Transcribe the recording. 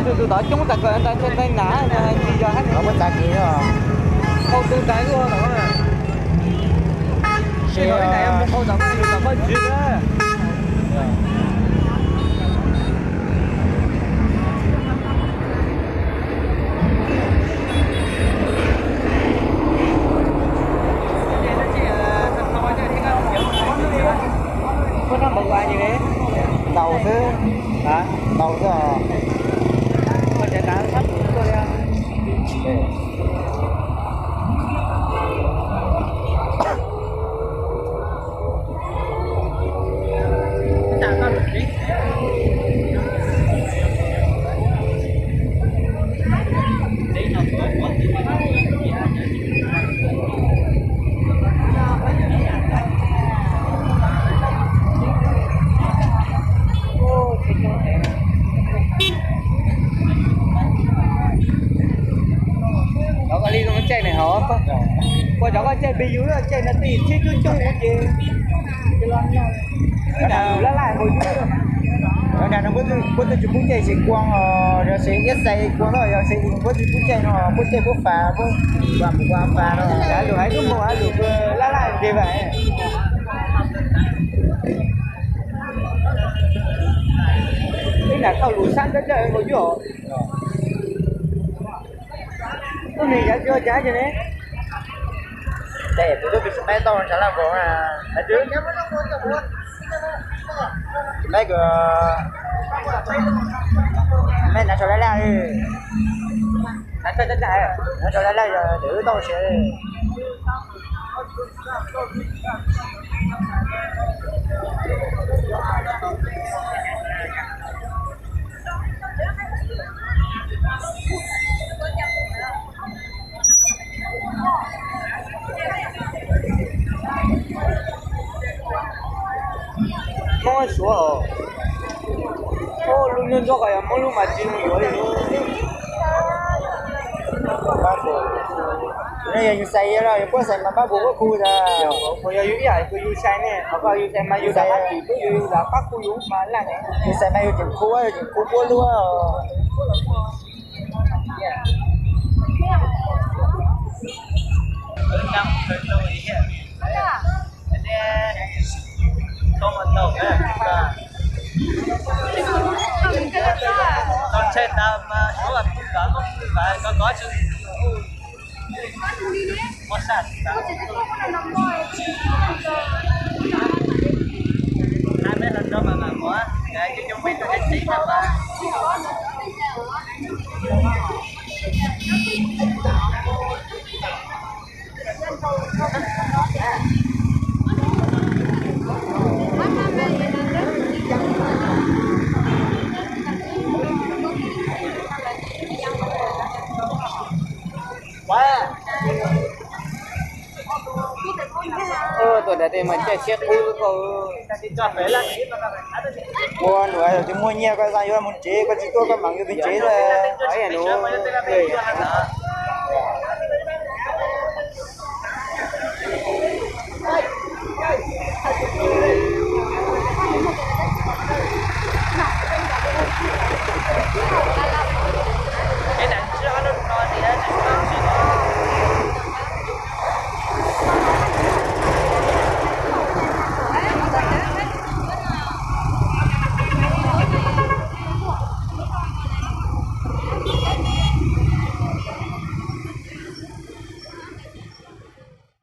Tus tod coob tas kom ntais tshaj ntais nas no tsis yog hab. Muab txav kev os. Qhau tu ntais ua los. Sij hawm ib ntais mus qhau tom koj yus tom koj ntsis na. Ntaus xwb. Ntaus xwb os. Cov koj li zoo caij ne hov, koj cov koj caij pes yus caij no tej tsheb coob coob ces laj laj nkaus yus. Cov nrad no puab tuaj tsis pub caij xes kuas os, yog xes iab xais kuas no, yog xes puab tsis pub caij no, puab caij puab fas, puab kuas mus kuas fas no. Lus hais tub mus hais lus laj laj nqis vas. Ib nram thauj lus sab dawb dawb nkaus yus. Ub, nws yav tsis ua cas ces ne. Tes tus tub tus tsis maib tau ntshav laj nkaus na. Tsis maib kws, maib hnav tsho laj laj li. Hnav tsho laj laj, hnav tsho laj laj yog tes wb tau siav li. Muab suav os. Lub nyob ntsuab ko yog muab lub mas tsis zoo yuav li. Pab pus, no yog yus xais yog los yus puab xais mas pab pus puab khu tas. Puas yog yus ib yam yus xais ne, qhov ko yus xais mas yus xais pab pus yus yus pab khu yus mas laj ne. Yus xais mas yus tseem khu, yus tseem khu puab lub. Tuaj nram tej mas caij tsheb qub koj. Ua ntuas tsis muaj nyiaj koj xav yuav mus tsev koj tsis tuaj koj mam yuav pes tsev lawm.